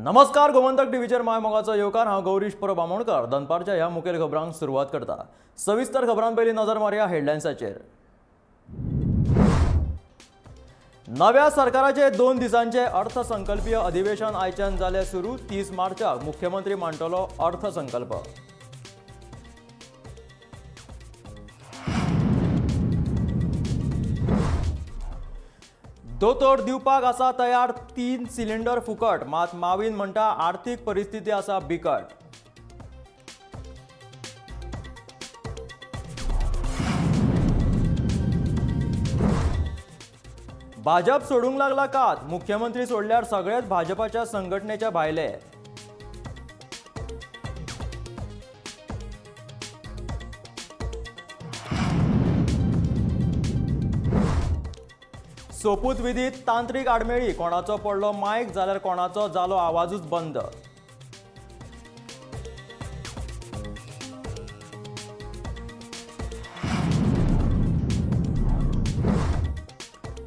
नमस्कार, गोमंतक टीव्हीचेर my मोगाचो येवकार. हांव गौरीश परब आमोणकर. दनपारच्या ह्या मुखेल खबरांक सुरवात करता. सविस्तर खबरां पयलीं नजर मारया हेडलायन्साचेर. नव्या सरकाराचे 2 दिसांचे अर्थसंकल्पीय अधिवेशन आयच्यान जालें सुरू. 30 मार्चाक मुख्यमंत्री मांडटलो अर्थसंकल्प. दोतोर दिवपाक आसा तयार 3 सिलिंडर फुकट, मात मावीन म्हणटा आर्थिक परिस्थिती आसा बिकट. भाजप सोडूंक लागला कात, मुख्यमंत्री सोडल्यार सगळेच भाजपाच्या संघटनेच्या भायले. सोपूतविधीत तांत्रिक आडमेळी, कोणाचो पडलो मायक जाल्यार कोणाचो जालो आवाजूच बंद.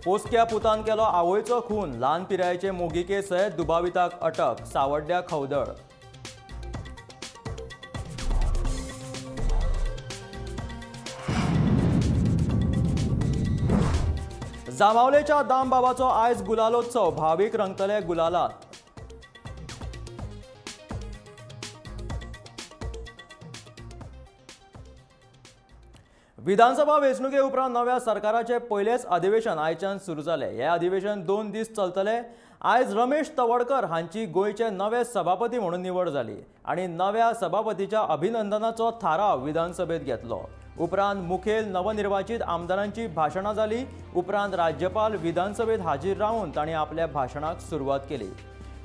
पोसक्या पुतान केलो आवयचो खून, ल्हान पिरायेचे मोगिके सयत दुबाविताक अटक, सावड्ड्या खवदळ. जांबावलेच्या दामबाबाचो आयज गुलालोत्सव, भावीक रंगतले गुलालात. विधानसभा वेंचणुके उपरांत नव्या सरकाराचे पयलेच अधिवेशन आयच्यान सुरू जालें. हें अधिवेशन 2 दीस चलतले. आयज रमेश तवडकर हांची गोंयचे नवे सभापती म्हणून निवड जाली आनी नव्या सभापतीच्या अभिनंदनाचो थाराव विधानसभेत घेतलो. उपरांत मुखेल नवनिर्वाचित आमदारांची भाशणां जाली. उपरांत राज्यपाल विधानसभेत हाजीर रावन तांणी आपल्या भाशणाक सुरवात केली.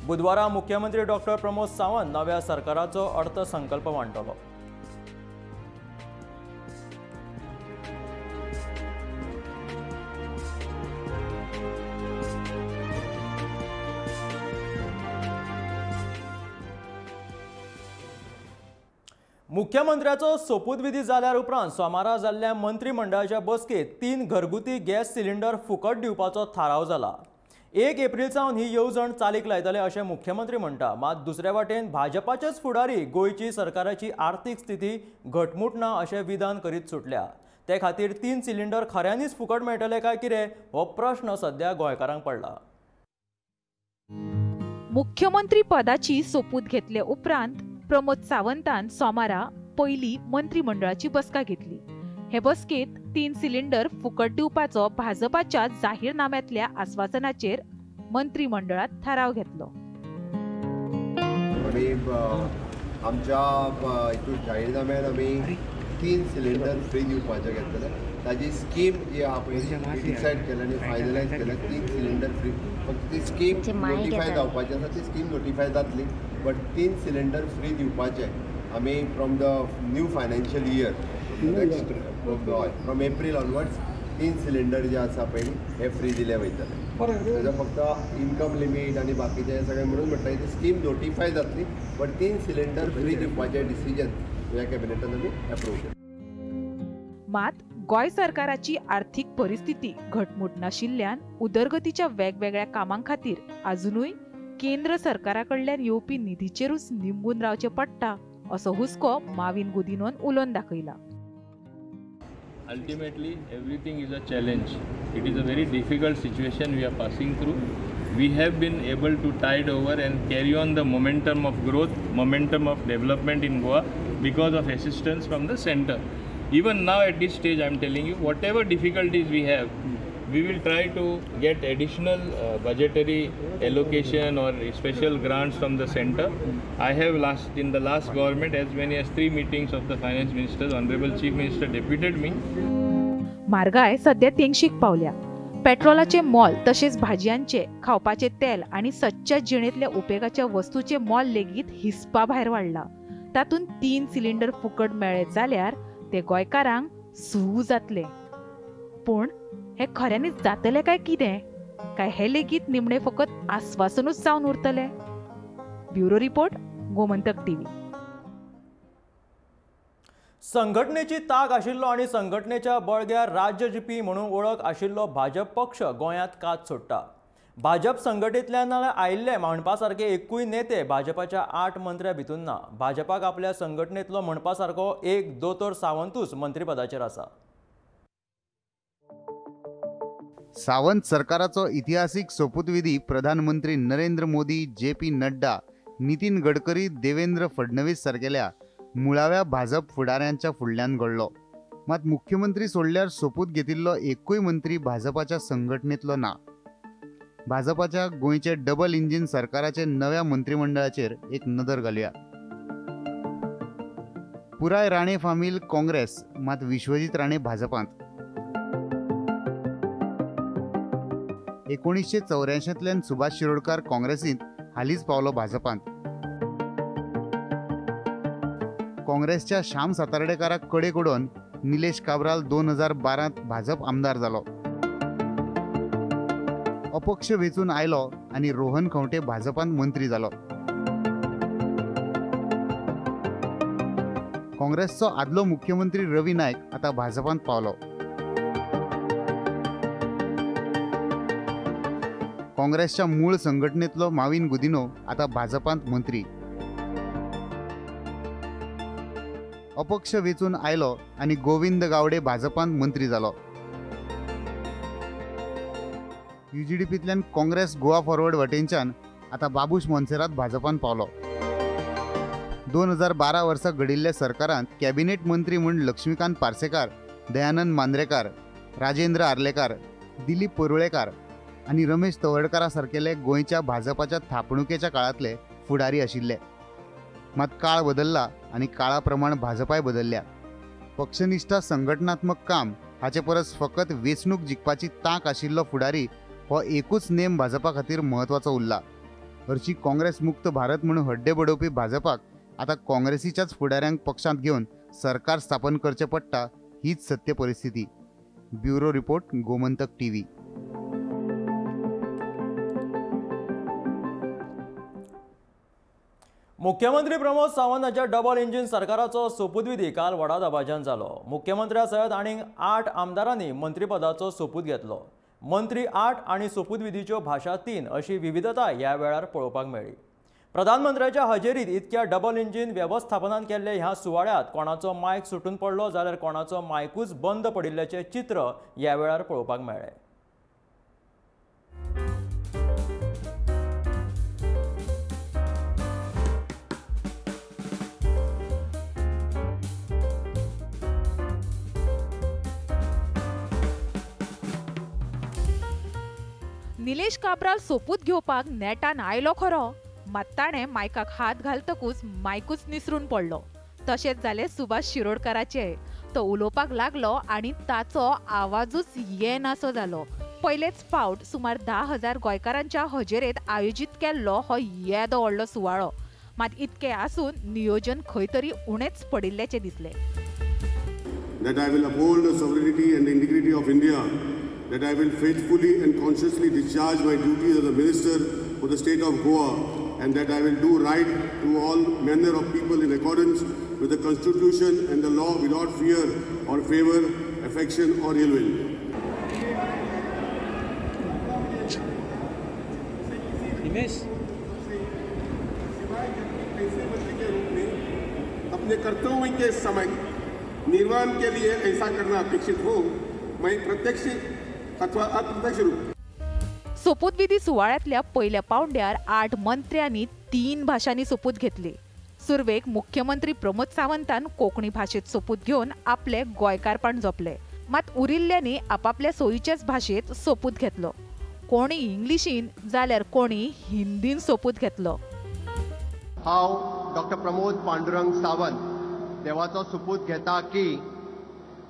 बुधवारा मुख्यमंत्री डॉक्टर प्रमोद सावंत नव्या सरकाराचो अर्थसंकल्प मांडटलो. मुख्यमंत्र्याचो सोपूतविधी जाल्यार उपरांत सोमारा जाल्ल्या मंत्रिमंडळाच्या बसकेत 3 घरगुती गॅस सिलिंडर फुकट दिवपाचो थाराव जाला. 1 एप्रिल सावन ही येवजण चालीक लायतले अशें मुख्यमंत्री म्हणटा. मात दुसरे वाटेन भाजपाचेच फुडारी गोंयची सरकाराची आर्थिक स्थिती घटमूट ना अशें विधान करीत सुटल्या. ते खातीर 3 सिलिंडर खऱ्यांनीच फुकट मेळटले काय कितें हो प्रश्न सध्या गोंयकारांक पडला. मुख्यमंत्री पदाची सोपूत घेतले उपरांत प्रमोद सावंतान सोमारा पयली मंत्रिमंडळाची बसका घेतली. हे बसकेत 3 सिलिंडर फुकट दिवपाचो भाजपाच्या जाहीरनाम्यांतल्या आस्वासनाचेर मंत्रिमंडळात थाराव घेतलो. आमी आमच्या हितून जाहीरनाम्यान आमी 3 सिलिंडर फ्री दिवपाचे घेतले. ताजी स्कीम जी आहा पळय डिसायड केल्या आनी फायनलायज केल्या. 3 सिलिंडर फ्री, फक्त ती स्कीम नोटिफाय जावपाची आसा, ती स्कीम नोटिफाय जातली. बट 3 सिलिंडर फ्री दिवपाचे आमी from the new financial year from April onwards 3 cylinder जे आसा पळय हे फ्री दिले वयतले. ताजो फक्त इनकम लिमीट आनी बाकीचे सगळें म्हणून म्हटल्यार ती स्कीम नोटिफाय जातली. बट 3 सिलिंडर फ्री दिवपाचे डिसिजन ह्या कॅबिनेटान आमी अप्रूव केलें. मात गोंय सरकाराची आर्थिक परिस्थिती घटमूट नाशिल्ल्यान उदरगतीच्या वेगवेगळ्या कामां खातीर आजुनूय केंद्र सरकारा कडल्यान येवपी निधीचेरूच निंबून रावचें पडटा असो हुस्को माविन गुदिनोन उलोवन दाखयला. Ultimately, everything is a challenge. It is a very difficult situation we are passing through. We have been able to tide over and carry on the momentum of growth, momentum of development in Goa because of assistance from the center. Even now at this stage, I am telling you, whatever difficulties we have, we will try to get additional budgetary allocation or special grants from the center. I have in the last government as many as 3 meetings of the finance ministers, Honorable Chief Minister deputed me. म्हारगाय सध्या तेंगशीक पावल्या. पेट्रोलाचे मोल तशेंच भाजयांचे, खावपाचे तेल आनी सदच्या जिणेंतल्या उपेगाच्या वस्तूचे मोल लेगीत हिसपा भायर वाडला. तातूंत 3 सिलिंडर फुकट मेळ्ळे जाल्यार ते गोंयकारांक सू जातले. पूण हे खऱ्यांनीच जातले काय कितें, काय हे लेगीत निमणे फकत आस्वासनूच जावन उरतले? Bureau report, Gomantak TV. संघटनेची ताक आशिल्लो आनी संघटनेच्या बळग्यार राज्य जिपी म्हणून वळख आशिल्लो भाजप पक्ष गोंयांत कात सोडटा. भाजप संघटनेंतल्यान आयिल्ले म्हणपा सारके एकूय नेते भाजपाच्या 8 मंत्र्यां भितर ना. भाजपाक आपल्या संघटनेंतलो म्हणपा सारको एक दोतोर सावंतूच मंत्रीपदाचेर आसा. सावंत सरकाराचो इतिहासीक सोपूतविधी प्रधानमंत्री नरेंद्र मोदी, जे पी नड्डा, नितीन गडकरी, देवेंद्र फडणवीस सारकेल्या मुळाव्या भाजप फुडाऱ्यांच्या फुडल्यान घडलो. मात मुख्यमंत्री सोडल्यार सोपूत घेतिल्लो एकूय मंत्री भाजपाच्या संघटनेंतलो ना. भाजपाच्या गोंयचे डबल इंजिन सरकाराचे नव्या मंत्रिमंडळाचेर एक नदर घालुया. पुराय राणे फामील काँग्रेस, मात विश्वजीत राणे भाजपांत. 1984 सुभाष शिरोडकर काँग्रेसींत, हालींच पावलो भाजपांत. काँग्रेसच्या श्याम सातार्डेकाराक कडेक उडोवन निलेश काब्राल 2012 भाजप आमदार जालो. अपक्ष वेंचून आयलो आनी रोहन खंवटे भाजपांत मंत्री जालो. काँग्रेसचो आदलो मुख्यमंत्री रवी नायक आतां भाजपांत पावलो. काँग्रेसच्या मूळ संघटनेंतलो माविन गुदिनो आतां भाजपांत मंत्री. अपक्ष वेंचून आयलो आनी गोविंद गावडे भाजपांत मंत्री जालो. युजीडीपींतल्यान काँग्रेस गोवा फॉरवर्ड वटेनच्यान आतां बाबूश मोन्सेरात भाजपान पावलो. 2012 वर्सा घडिल्ल्या सरकारांत कॅबिनेट मंत्री म्हूण लक्ष्मीकांत पार्सेकार, दयानंद मांद्रेकार, राजेंद्र आर्लेकार, दिलीप परुळेकार आनी रमेश तवडकारा सारकेले गोंयच्या भाजपाच्या थापणुकेच्या काळांतले फुडारी आशिल्ले. मात काळ बदलला आनी काळा प्रमाण भाजपाय बदलल्या. पक्षनिष्ठा, संघटनात्मक काम हाचे परस फकत वेंचणूक जिखपाची तांक आशिल्लो फुडारी हो एकूच नेम भाजपा खातीर म्हत्वाचो उरला. हरशी काँग्रेस मुक्त भारत म्हणून हड्डे बडोवपी भाजपाक आतां काँग्रेसीच्याच फुडाऱ्यांक पक्षांत घेवन सरकार स्थापन करचें पडटा, हीच सत्य परिस्थिती. Bureau report, Gomantak TV. मुख्यमंत्री प्रमोद सावंत हाच्या डबल इंजिन सरकाराचो सोपूतविधी काल व्हडा दबाज्यान जालो. मुख्यमंत्र्या सयत आनीक 8 आमदारांनी मंत्रीपदाचो सोपूत घेतलो. मंत्री 8 आनी सोपूतविधीच्यो भाशा 3 अशी विविधता ह्या वेळार पळोवपाक मेळ्ळी. प्रधानमंत्र्याच्या हजेरीत इतक्या डबल इंजिन वेवस्थापनान केल्ले ह्या सुवाळ्यांत कोणाचो मायक सुटून पडलो जाल्यार कोणाचो मायकूच बंद पडिल्ल्याचें चित्र ह्या वेळार पळोवपाक मेळ्ळें. निलेश काब्राल सोपूत घेवपाक नेटान आयलो खरो, मात ताणें मायकाक हात घालतकूच मायकूच निसरून पडलो. तशेंच जालें सुभाष शिरोडकाराचें. तो उलोवपाक लागलो आनी ताचो आवाजूच येनासो जालो. पयलेच फावट सुमार 10,000 गोंयकारांच्या हजेरेंत आयोजीत केल्लो हो येदो व्हडलो सुवाळो. मात इतकें आसून नियोजन खंय तरी उणेंच पडिल्ल्याचें दिसलें. That I will uphold the sovereignty and integrity of India, that I will faithfully and consciously discharge my duties as a minister for the state of Goa, and that I will do right to all manner of people in accordance with the Constitution and the law without fear or favor, affection or ill will. अपने कर्तव्य K समय निर्वहन K लिए ऐसा करना अपेक्षित हो, मैं प्रत्यक्ष अथवा अप्रत्यक्ष रूप. सोपूतविधी सुवाळ्यांतल्या पयल्या पावंड्यार 8 मंत्र्यांनी 3 भाशांनी सोपूत घेतली. सुरवेक मुख्यमंत्री प्रमोद सावंतान कोंकणी भाशेंत सोपूत घेवन आपले गोंयकारपण जपले. मात उरिल्ल्यांनी आपापल्या सोयीचेच भाशेंत सोपूत घेतलो. कोणी इंग्लिशीन जाल्यार कोणी हिंदीन सोपूत घेतलो. हांव डॉक्टर प्रमोद पांडुरंग सावंत देवाचो सोपूत घेता की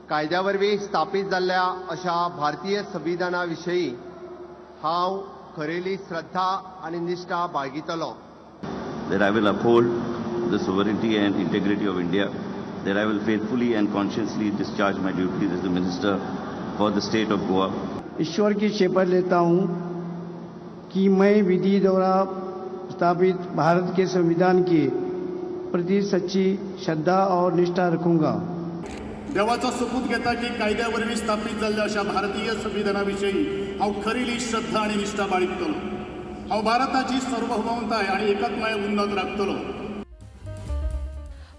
कायद्या वरवीं स्थापीत जाल्ल्या अशा भारतीय संविधाना विशीं हांव खरेली श्रद्धा आनी निष्ठा बाळगितलो. That I will uphold the sovereignty and integrity of India, that I will faithfully and consciously discharge my duties as the minister for the state of Goa. ईश्वर की शपथ लेता हूँ कि मैं विधि द्वारा स्थापित भारत के संविधान के प्रति सच्ची श्रद्धा और निष्ठा रखूंगा. देवाचो सोपूत घेता की कायद्या वरवीं स्थापीत जाल्ल्या अशा भारतीय संविधाना विशीं हांव खरेली श्रद्धा आनी निश्ठा बाळगतलो. हांव भारताची सार्वभौमताय आनी एकत्माय उन्नत राखतलो.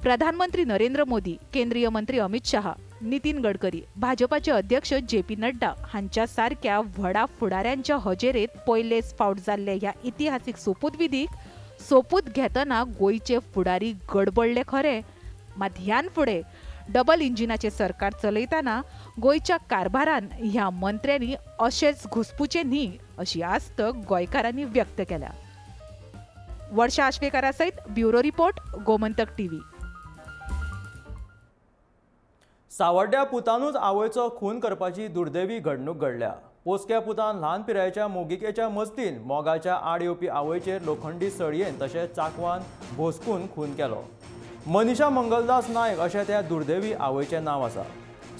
प्रधानमंत्री नरेंद्र मोदी, केंद्रीय मंत्री अमित शहा, नितीन गडकरी, भाजपाचे अध्यक्ष जे पी नड्डा हांच्या सारक्या व्हडा फुडाऱ्यांच्या हजेरेत पयलेच फावट जाल्ले ह्या इतिहासीक सोपूतविधीक सोपूत घेतना गोंयचे फुडारी गडबडले खरे, मात ह्यान फुडें डबल इंजिनाचे सरकार चलयतना गोंयच्या कारभारान ह्या मंत्र्यांनी अशेंच घुसपुचें न्ही अशी आस्त गोंयकारांनी व्यक्त केल्या. वर्षा आश्वेकारा सयत ब्युरो रिपोर्ट, गोमंतक टीव्ही. सावड्ड्या पुतानूच आवयचो खून करपाची दुर्दैवी घडणूक घडल्या. पोसक्या पुतान ल्हान पिरायेच्या मोगिकेच्या मस्तीन मोगाच्या आड येवपी आवयचेर लोखंडी सळयेन तशेंच चाकवान भोसकून खून केलो. मनीषा मंगलदास नायक अशें त्या दुर्दैवी आवयचें नांव आसा.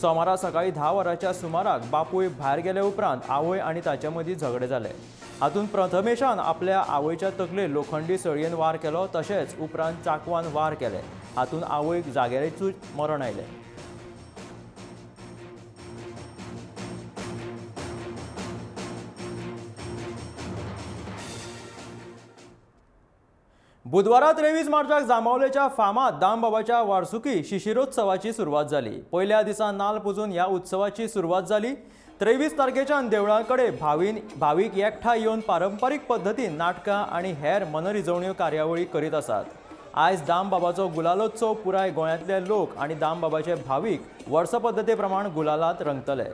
सोमारा सकाळीं 10 वरांच्या सुमाराक बापूय भायर गेले उपरांत आवय आनी ताचे मदीं झगडे जाले. हातूंत प्रथमेशान आपल्या आवयच्या तकलेर लोखंडी सळयेन वार केलो तशेंच उपरांत चाकवान वार केले. हातूंत आवयक जाग्यारूच मरण आयलें. बुधवारा 23 मार्चाक जांबावलेच्या फामाद दामबाबाच्या वार्सुकी शिशिरोत्सवाची सुरवात जाली. पयल्या दिसा नाल पुजून ह्या उत्सवाची सुरवात जाली. 23 तारखेच्यान देवळा कडेन भावीक एकठांय येवन पारंपारीक पद्दतीन नाटकां आनी हेर मनरिजवण्यो कार्यावळी करीत आसात. आयज दामबाबाचो गुलालोत्सव पुराय गोंयांतले लोक आनी दामबाबाचे भावीक वर्स पद्दती प्रमाण गुलालांत रंगतले.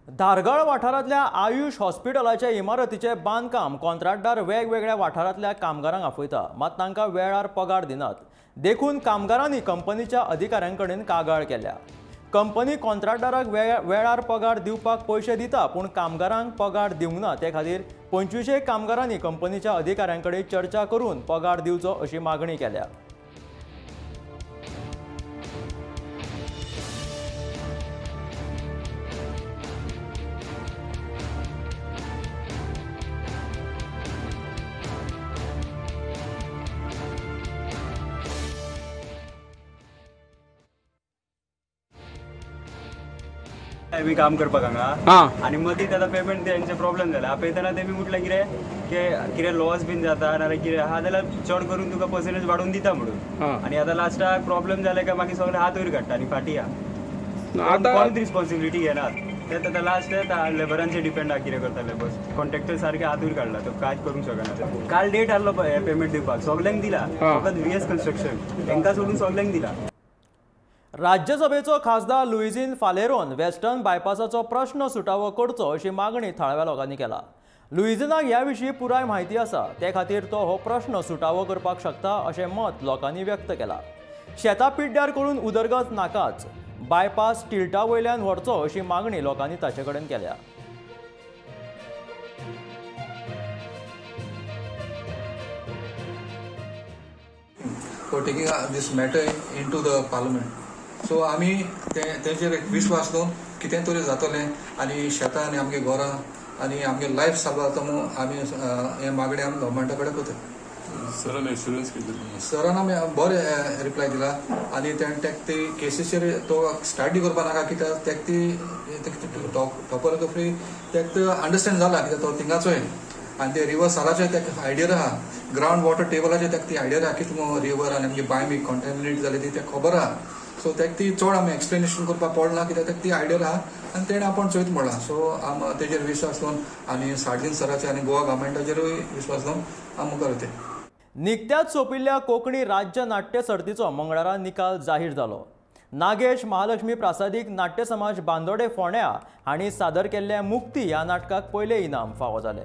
धारगळ वाठारांतल्या आयुष हॉस्पिटलाच्या इमारतीचें बांदकाम कॉन्ट्रॅक्टदार वेगवेगळ्या वाठारांतल्या कामगारांक आपयता, मात तांकां वेळार पगार दिनात. देखून कामगारांनी कंपनीच्या अधिकाऱ्यां कडेन कागाळ केल्या. कंपनी कॉन्ट्रॅक्टदाराक वेळार पगार दिवपाक पयशे दिता, पूण कामगारांक पगार दिवंक ना. ते खातीर 25 कामगारांनी कंपनीच्या अधिकाऱ्यां कडेन चर्चा करून पगार दिवचो अशी मागणी केल्या. मी काम करपाक हांगा आनी मदीं आतां पेमेंट तेंचे प्रॉब्लेम जाला. आपयतना तेमी म्हटलें कितें की कितें लॉस बीन जाता नाजाल्यार कितें आहा जाल्यार चड करून तुका पर्संटेज वाडोवन दिता म्हणून. आनी आतां लास्टाक प्रॉब्लेम जाले काय मागीर सगळे हात वयर काडटा आनी फाटी आहा, कोणूच रिस्पॉन्सिबिलिटी घेनात. ते आतां लास्ट लेबरांचेर डिपेंड आहा कितें करता लेबर्स. कॉन्ट्रॅक्टर सारके हात वयर काडला, तो कांयच करूंक शकना. काल डेट आहलो पेमेंट दिवपाक, सगल्यांक दिला, फकत व्हीएस कन्स्ट्रक्शन तांकां सोडून सगल्यांक दिला. राज्यसभेचो खासदार लुईझिन फालेरोन वेस्टर्न बायपासाचो प्रश्न सुटावो करचो अशी मागणी थळाव्या लोकांनी केला. लुईझिनाक ह्या विशीं पुराय म्हायती आसा, ते खातीर तो हो प्रश्न सुटावो करपाक शकता अशें मत लोकांनी व्यक्त केला. शेतां पिड्ड्यार करून उदरगत नाकाच, बायपास टिल्टा वयल्यान व्हरचो अशी मागणी लोकांनी ताचे कडेन केल्या. For taking this matter into the parliament. So आमी तेंचेर एक विश्वास दवरून कितें तरी जातलें आनी शेतां आनी आमगे घरां आनी आमगे लायफ साल्व जाता म्हणून आमी हे मागणी आमी गव्हर्मेंटा कडेन करता. सरान एश्युरन्स कितें? सरान आमी बरें रिप्लाय दिला आनी तेणें तेका ती केसीचेर तो स्टडी करपा नाका कित्याक तेका ती टॉपोग्राफी तेका अंडरस्टँड जाला कित्याक तो थिंगाचोय आनी ते रिवर सालाचे तेका आयडिया आहा, ग्रावंड वॉटर टेबलाचे तेका ती आयडिया आहा कितें रिवर आनी आमगे बांय बी कॉन्टेमिनेट जाली ती तेका खबर आहा. सो तेका ती चड आमी एक्सप्लेनेशन करपाक पडना कित्याक तेका ती आयडिया आहा आनी तेणें आपूण चोयत म्हणलां. सो आम तेजेर विश्वास दवरून आनी सार्दीन सराचेर आनी गोवा गव्हर्मेंटाचेरूय विश्वास दवरून आम मुखार वयता. निकत्याच सोंपिल्ल्या कोंकणी राज्य नाट्य सर्तीचो मंगळारा निकाल जाहीर जालो. नागेश महालक्ष्मी प्रासादीक नाट्य समाज बांदोडे फोंड्या हांणी सादर केल्ल्या मुक्ती ह्या नाटकाक पयलें इनाम फावो जालें.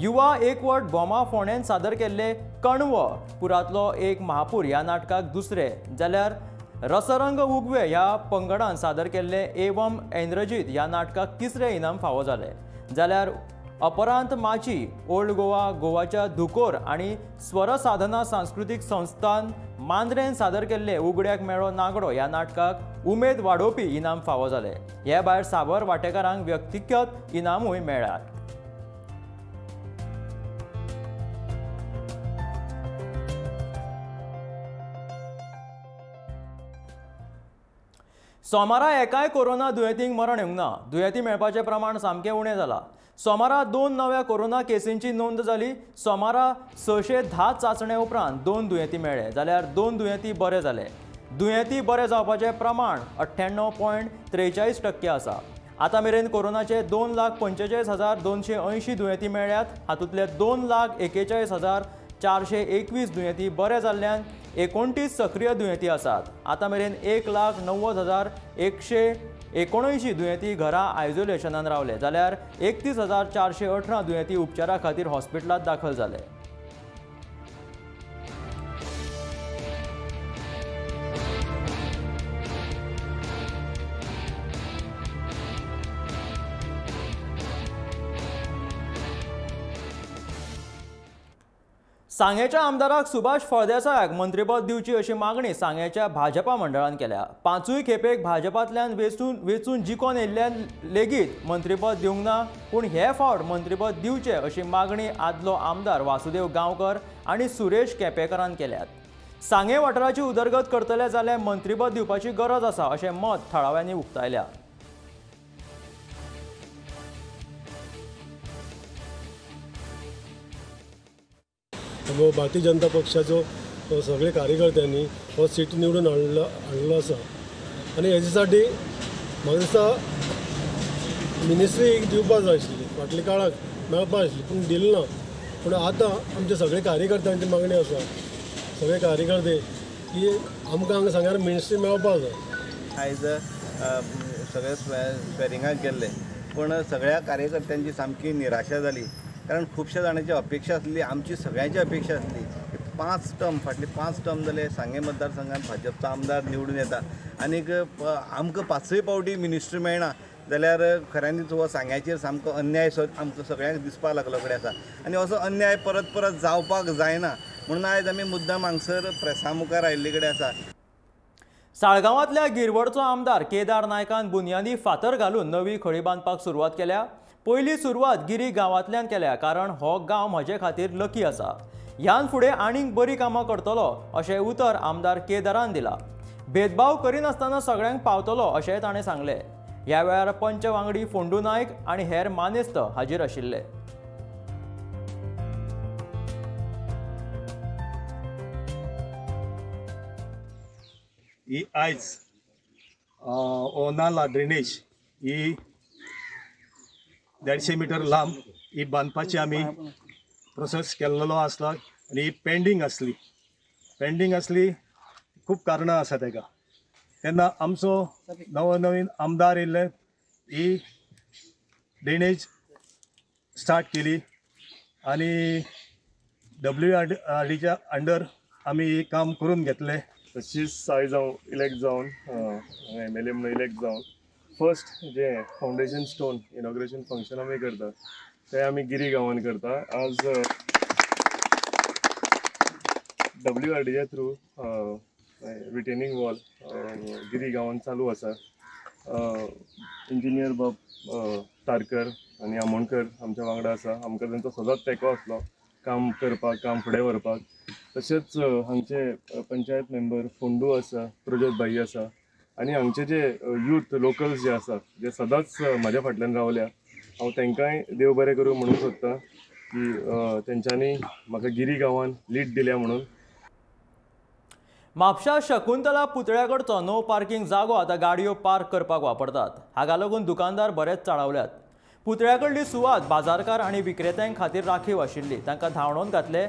युवा एकवट भोमा फोंड्यान सादर केल्ले कण्व पुरांतलो एक महापूर ह्या नाटकाक दुसरें, जाल्यार रसरंग उगवे ह्या पंगडान सादर केल्ले एवम ऐंद्रजीत ह्या नाटकाक तिसरें इनाम फावो जालें. जाल्यार अपरांत माची ओल्ड गोवा गोवाच्या धुकोर आनी स्वरसाधना सांस्कृतीक संस्थान मांद्रेन सादर केल्ले उगड्याक मेळो नागडो ह्या नाटकाक उमेद वाडोवपी इनाम फावो जालें. हे भायर साबर वांटेकारांक व्यक्तिगत इनामूय मेळ्ळ्यात. सोमारा एकाय कोरोना दुयेंतींक मरण येवंक ना. दुयेंती मेळपाचें प्रमाण सामकें उणें जालां. सोमारा 2 नव्या कोरोना केसींची नोंद जाली. सोमारा 610 चांचणे उपरांत 2 दुयेंती मेळ्ळे, जाल्यार 2 दुयेंती बरे जाले. दुयेंती बरे जावपाचें प्रमाण 98.43% आसा. आतां मेरेन कोरोनाचे 2,45,280 दुयेंती मेळ्ळ्यात. हातूंतले 2,41,421 दुयेंती बरे जाल्ल्यान 29 सक्रीय दुयेंती आसात. आतां मेरेन 1,90,179 दुयेंती घरा आयसोलेशनान रावले, जाल्यार 31,418 दुयेंती उपचारा खातीर हॉस्पिटलांत दाखल जाले. सांगेच्या आमदाराक सुभाष फळदेसायाक मंत्रीपद दिवची अशी मागणी सांगेच्या भाजपा मंडळान केल्या. 5ूय खेपेक भाजपांतल्यान वेंचून जिखोन येयल्ल्यान लेगीत मंत्रीपद दिवंक ना, पूण हे फावट मंत्रीपद दिवचें अशी मागणी आदलो आमदार वासुदेव गांवकर आनी सुरेश केपेकरान केल्यात. सांगे वाठाराची उदरगत करतले जाल्यार मंत्रीपद दिवपाची गरज आसा अशें मत थळाव्यांनी उक्तायल्या. भारतीय जनता पक्षाचो सगळे कार्यकर्त्यांनी हो सीट निवडून हाडलो आसा आनी हेजे साठी म्हाका दिसता मिनिस्ट्री दिवपाक जाय आशिल्ली, फाटल्या काळाक मेळपाक आशिल्ली पूण दिली ना. पूण आतां आमच्या सगळे कार्यकर्त्यांची मागणी आसा, सगळे कार्यकर्ते की आमकां हांगा सांग्यार मिनिस्ट्री मेळपाक जाय. आयज सगळे स्वेरिंगाक गेल्ले पूण सगळ्या कार्यकर्त्यांची सामकी निराशा जाली, कारण खुबश्या जाणांची अपेक्षा आसली, आमची सगळ्यांची अपेक्षा आसली की 5 टर्म फाटले 5 टर्म जाले सांगें मतदारसंघात भाजपचो आमदार निवडून येता आनीक आमकां 5ूय पावटी मिनिस्ट्री मेळना जाल्यार खऱ्यांनीच हो सांग्याचेर सामको अन्याय सो आमकां सगळ्यांक दिसपाक लागलो कडेन आसा आनी असो अन्याय परत परत जावपाक जायना म्हणून आयज आमी मुद्दाम हांगसर प्रेसा मुखार आयिल्ले कडेन आसा. साळगांवांतल्या गिरवडचो आमदार केदार नायकान बुन्यादी फातर घालून नवी खळी बांदपाक सुरवात केल्या. पयली सुरवात गिरी गांवांतल्यान केल्या, कारण हो गांव म्हजे खातीर लकी आसा. ह्यान फुडें आनीक बरी कामां करतलो अशें उतर आमदार केदारान दिलां. भेदभाव करिनासतना सगळ्यांक पावतलो अशेंय ताणें सांगलें. ह्या वेळार पंच वांगडी फोंडू नायक आनी हेर मानेस्त हाजीर आशिल्ले. ही आयज ओनाला ड्रेनेज ही 150 मिटर लांब ही बांदपाची आमी प्रोसेस केल्लो आसला आनी ही पेंडींग आसली, पेंडींग आसली खूब कारणां आसा तेका. तेन्ना आमचो नवो नवीन आमदार येयल्ले ही ड्रेनेज स्टार्ट केली आनी WRDच्या अंडर आमी ही काम करून घेतलें. तशीच आयज हांव इलेक्ट जावन MLA म्हणून इलेक्ट जावन फर्स्ट जे फावंडेशन स्टोन इनॉग्रेशन फंक्शन आमी करता तें आमी गिरी गांवान करता. आज WRDच्या थ्रू रिटेनिंग वॉल गिरी गांवान चालू आसा. इंजिनियर बाब तारकर आनी आमोणकर आमच्या वांगडा आसा. आमकां तांचो सदांच तेंको आसलो काम करपाक, काम फुडें व्हरपाक. तशेंच हांगचे पंचायत मेंबर फोंडू आसा, प्रजोत भाई आसा आनी हांगचे जे यूथ लोकल्स जे आसा जे सदांच म्हाज्या फाटल्यान रावल्या, हांव तांकांय देव बरें करूं म्हणूंक सोदता की तेंच्यांनी म्हाका गिरी गांवान लीड दिल्या म्हणून. म्हापशा शकुंतला पुतळ्याकडचो नो पार्किंग जागो आतां गाडयो पार्क करपाक वापरतात. हाका लागून दुकानदार बरेच चाळवल्यात. पुतळ्याकडली सुवात बाजारकार आनी विक्रेत्यां खातीर राखीव आशिल्ली, तांकां धांवडोवन घातले.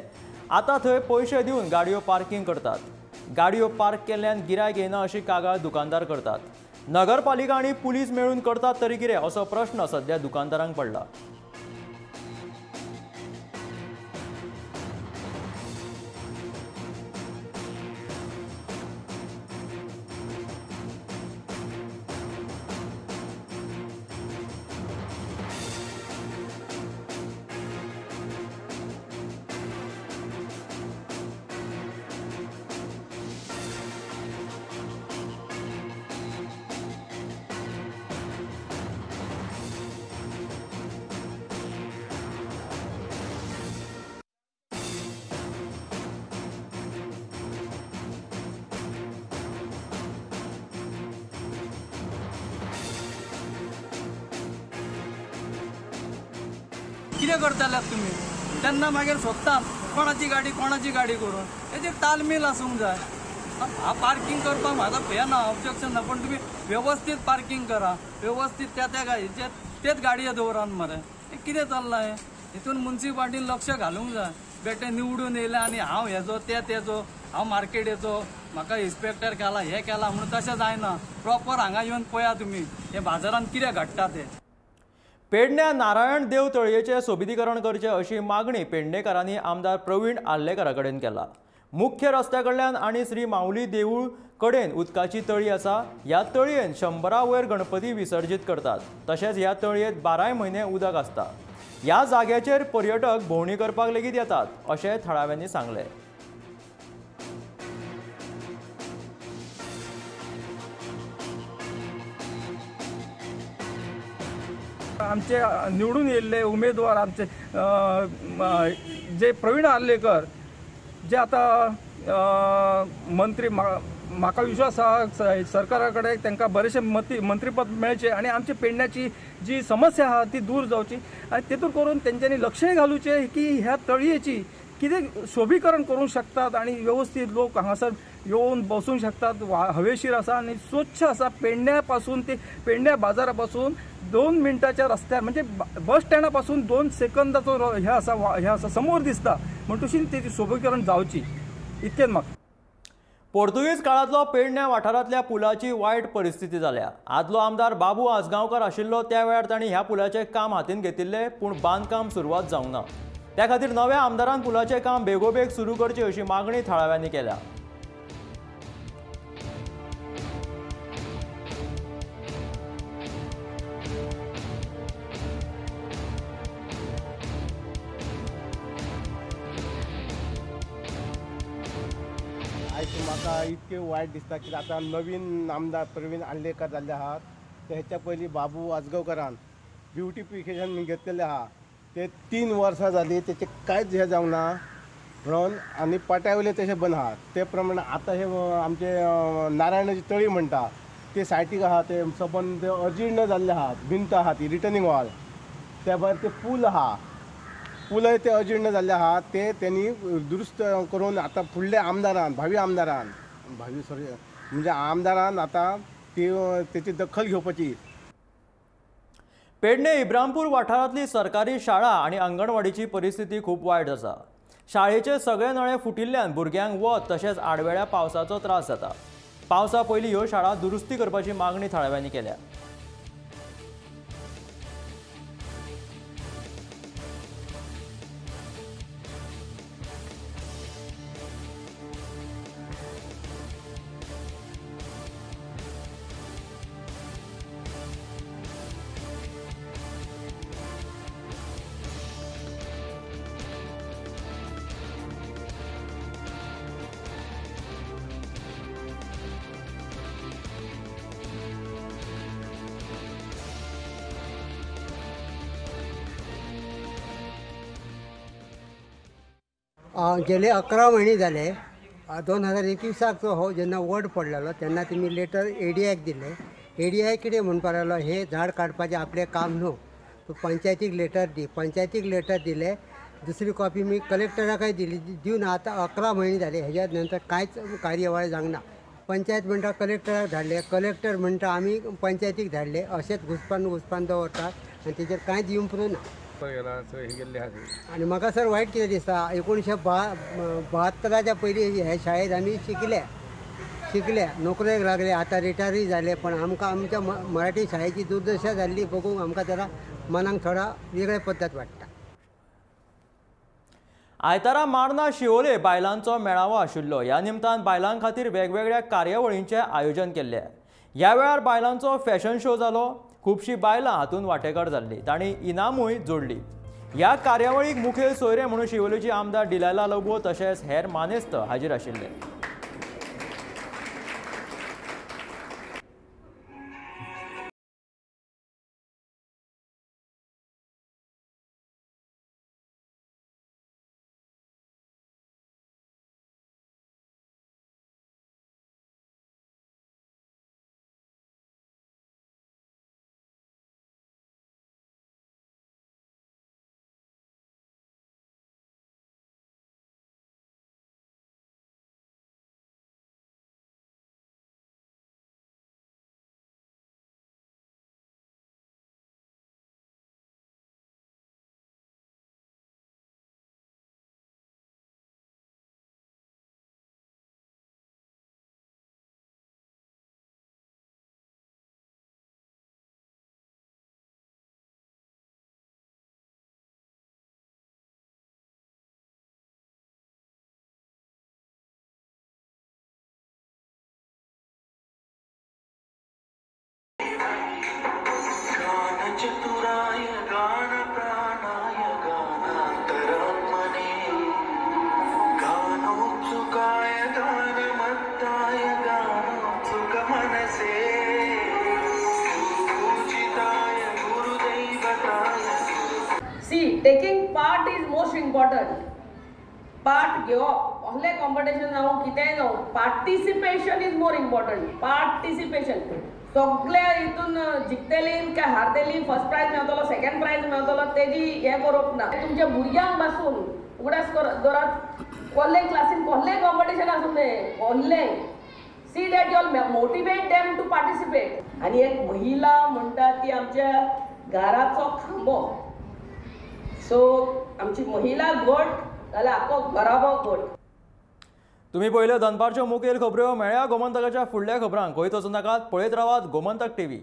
आतां थंय पयशे दिवन गाडयो पार्किंग करतात. गाडयो पार्क केल्ल्यान गिरायक येना अशी कागाळ दुकानदार करतात. नगरपालिका आनी पुलीस मेळून करतात तरी कितें असो प्रश्न सध्या दुकानदारांक पडला. कितें करतले तुमी तेन्ना मागीर सोदतात कोणाची गाडी कोणाची गाडी करून हेजेर तालमेल आसूंक जाय. हांव पार्किंग करपाक म्हाका हें ना, ऑब्जेक्शन ना, पण तुमी वेवस्थीत पार्किंग करा, वेवस्थीत त्या त्या गाडयेचेर तेच गाडये दवरात मरे. हें कितें चल्लां हें? हितून मुन्सिपाल्टीन लक्ष घालूंक जाय. बेटे निवडून येयले आनी हांव हेजो ते तेजो, हांव मार्केटेचो, म्हाका इन्स्पेक्टर केला हें केला म्हणून तशें जायना. प्रॉपर हांगा येवन पळया तुमी हे बाजारान कितें घडटा तें. पेडण्या नारायण देव तळयेचें सोबितीकरण करचें अशी मागणी पेडणेकारांनी आमदार प्रवीण आर्लेकारा कडेन केला. मुख्य रस्त्या कडल्यान आनी श्री माऊली देवूळ कडेन उदकाची तळी आसा. ह्या तळयेन 100 वयर गणपती विसर्जीत करतात. तशेंच ह्या तळयेंत 12 म्हयने उदक आसता. ह्या जाग्याचेर पर्यटक भोंवडी करपाक लेगीत येतात अशें थळाव्यांनी सांगलें. आमचे निवडून येयल्ले उमेदवार आमचे जे प्रवीण आर्लेकर जे आतां मंत्री, म्हाका विश्वास आहा सरकारा कडेन तांकां बरेचशे मंत्रीपद मेळचें आनी आमचे पेडण्याची जी समस्या आहा ती दूर जावची आनी तेतूर करून तेंच्यांनी लक्षय घालुचें की ह्या तळयेची कितें सोबीकरण करूंक शकतात आनी वेवस्थीत लोक हांगासर येवन बसूंक शकतात. हवेशीर आसा आनी स्वच्छ आसा. पेडण्या पासून ते पेडण्या बाजारा पासून 2 मिनटाच्या रस्त्यार म्हणजे बस स्टँडा पासून 2 सेकंदाचो हे आसा, हे आसा समोर दिसता म्हणटूशीन तेची सोबीकरण जावची इतकेंच म्हाका. पोर्तुगीज काळांतलो पेडण्या वाठारांतल्या पुलाची वायट परिस्थिती जाल्या. आदलो आमदार बाबू आजगांवकर आशिल्लो त्या वेळार तांणी ह्या पुलाचें काम हातीन घेतिल्लें, पूण बांदकाम सुरवात जावंक ना. त्या खातीर नव्या आमदारान पुलाचें काम बेगोबेग सुरू करचें अशी मागणी थळाव्यांनी केल्या. आयज म्हाका इतकें वायट दिसता की आतां नवीन आमदार प्रवीण आर्लेकर जाल्ले आहात. तेच्या पयलीं बाबू आजगांवकरान ब्युटिफिकेशन घेतलेलें आहा. ते 3 वर्सां जालीं तेचें कांयच हें जावंक ना म्हणून आनी पाट्या वयले तशें बंद आहा. ते प्रमाणे आतां हे आमचे नारायणाची तळी म्हणटा ते सायटीक आहा, ते सबंद अजीर्ण जाल्ले आहा, भिंत आहा ती रिटर्निंग वॉल, त्या भायर ते पूल आहा, पूलय ते अजीर्ण जाल्ले आहा. ते तेणी दुरुस्त करून आतां फुडल्या आमदारान, भावी आमदारान, भावी सॉरी म्हणजे आमदारान आतां ती तेची दखल घेवपाची. पेडणे इब्रामपूर वाठारांतली सरकारी शाळा आनी अंगणवाडीची परिस्थिती खूब वायट आसा. शाळेचे सगळे नळे फुटिल्ल्यान भुरग्यांक वत तशेंच आडवेळ्या पावसाचो त्रास जाता. पावसा पयलीं ह्यो शाळा दुरुस्ती करपाची मागणी थळाव्यांनी केल्या. गेले 11 म्हयने जाले. 2021 हो जेन्ना वड पडलेलो तेन्ना तेमी लेटर एडीआयक दिले. एडीआय कितें म्हणपाक लागलो, हे झाड काडपाचें आपलें काम न्हू, तूं पंचायतीक लेटर दी. पंचायतीक लेटर दिले, दुसरी कॉपी मी कलेक्टराकय दिली. दिवन आतां 11 म्हयने जाले, हेज्या नंतर कांयच कार्यवाही जावंक ना. पंचायत म्हणटा कलेक्टराक धाडले, कलेक्टर म्हणटा आमी पंचायतीक धाडले, अशेंच घुसपान घुसपान दवरतात आनी तेजेर कांयच इम्प्रूव ना. गेला सगळें हे गेल्ले आहा सगळी. आनी म्हाका सर वायट कितें दिसता, 1972 पयलीं हे शाळेंत आमी शिकले शिकले, नोकरेक लागले, आतां रिटायरूय जाले, पण आमकां आमच्या मराठी शाळेची दुर्दशा जाल्ली बघूंक आमकां जरा मनाक थोडा वेगळे पद्दत वाडटा. आयतारा मार्ना शिवोले बायलांचो मेळावो आशिल्लो. ह्या निमतान बायलां खातीर वेगवेगळ्या कार्यावळींचें आयोजन केल्लें. ह्या वेळार बायलांचो फॅशन शो जालो. खुबशीं बायलां हातूंत वांटेकार जाल्लीं. तांणी इनामूय जोडली. ह्या कार्यावळीक मुखेल सोयरे म्हणून शिवोलेची आमदार डिलायला लोबो तशेंच हेर मानेस्त हाजीर आशिल्ले. चतुराय गान प्राणाय गानांतरात्मने गानोत्सुकाय गानमत्ताय गानोत्सुक मनसे पूजिताय गुरुदैवताय. See, taking part is most important. Part घेवप कसलें कॉम्पिटिशन जावं कितेंय जावं, participation is more important. Participation सगळे हितून जिखतली काय हारतली, फर्स्ट प्रायज मेळटलो, सेकंड प्रायज मेळटलो, तेजी हें करप ना. तुमच्या भुरग्यांक पासून उगडास दवरात, कसले क्लासीन कसलें कॉम्पिटिशन आसूं तें कसलें, see that you all motivate them to participate. आनी एक महिला म्हणटा ती आमच्या घराचो खांबो. सो आमची महिला घट जाल्यार आख्खो घराबो घट. तुम्ही पयल्यो दनपारच्यो मुखेल खबऱ्यो. मेळया गोमंतकाच्या फुडल्या खबरांक. खंयच वचूं नाकात, पळयत रावात गोमंतक टीव्ही.